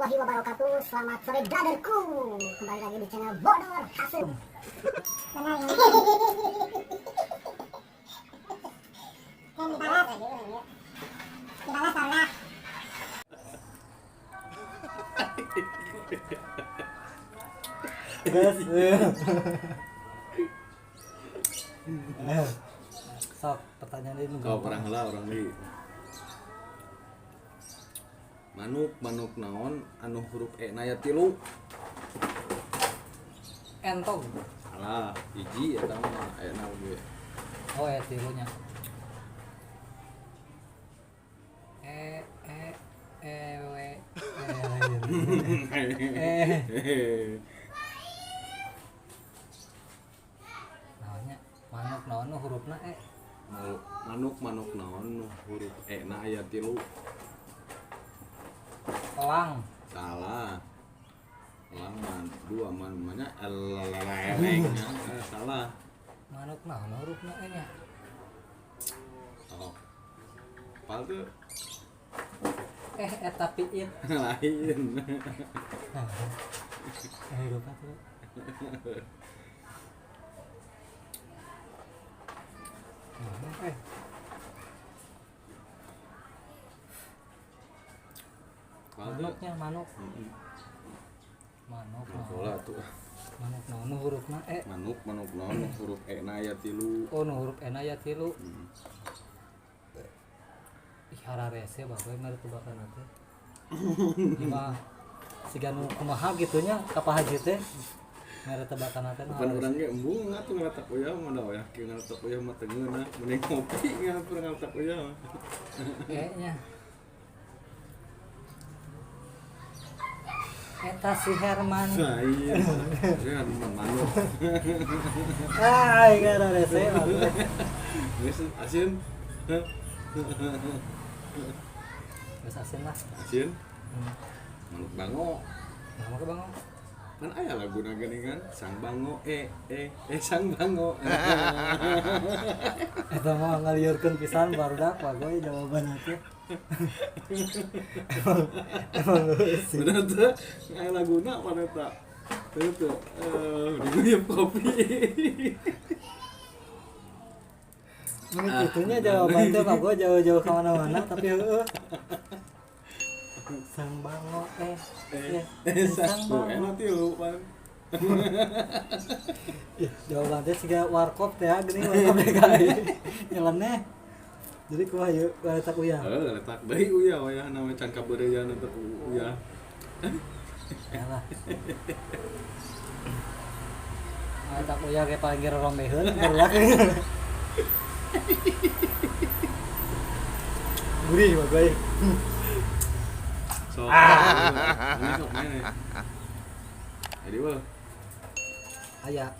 Warahmatullahi wabarakatuh. Selamat sore, brotherku. Kembali lagi di channel Bodor Hasil. Benar ya? Dan dibalas. Dibalas tolak. Gas. Sok pertanyaan ini. Kau perang lah orang di manuk manuk naon anu huruf E na aya tilu. Entog. Alah, hiji eta mah E na oge. Oh, ya tilunya. E E E W E lain. E. Naonnya? Manuk naon nu hurufna E? Manuk manuk naon nu huruf E na aya tilu. Elang. Salah. Elang man dua man mana eleleleng. Salah. Manuk naon hurufna E nya? Oh. Apal tuh? Eh tapi it. Lain. Hurufna tuh. Manuknya manuk. Manuk. Bola tuh. Manuk naon hurufna E? Manuk manuk naon huruf E na aya tilu. Oh, nu huruf E na aya tilu. Ih, hararese bae mere tebakan teh. Ieu mah siga nu kumaha kitu nya ka Pak Haji teh. Mere tebakan teh. Bukan urang ge embung atuh ngaratak uyah mah da uyah kieu ngaratak uyah mah teu ngeunah, mending ngopi ngaratak uyah mah. E nya. Eta si Herman. Lain. Herman manuk. Ah, ieu hararese bae. Geus asin. Geus asin lah. Asin? Manuk bango. Nama ke bango? Kan aya laguna geuningan sang bango e e e sang bango. Eta mah ngaliurkeun pisan barudak wagoy jawaban teh. Emang sih. Bener teh aya laguna pan eta. Teu teu diguyub kopi. Ini gitunya jawaban teh bagoy jauh-jauh ke mana-mana tapi heueuh. Sang bango eh eh sang bango. Enak tilu pan. Ih, jawaban teh siga warkop teh geuning warkop DKI. Nyeleneh. Jadi kumaha yeuh letak uyah. Heeh, letak deui uyah wayahna mah can kabeureuyan letak uyah. Yalah. Letak uyah ge paling ge rorombeheun barudak. Gurih bagoy. Sok. Ini sok mana? Jadi wah. Aya.